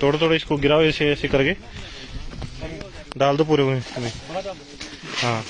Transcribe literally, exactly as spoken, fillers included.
थोड़ा थोड़ा इसको गिराओ, ऐसे ऐसे करके डाल दो पूरे में। हाँ।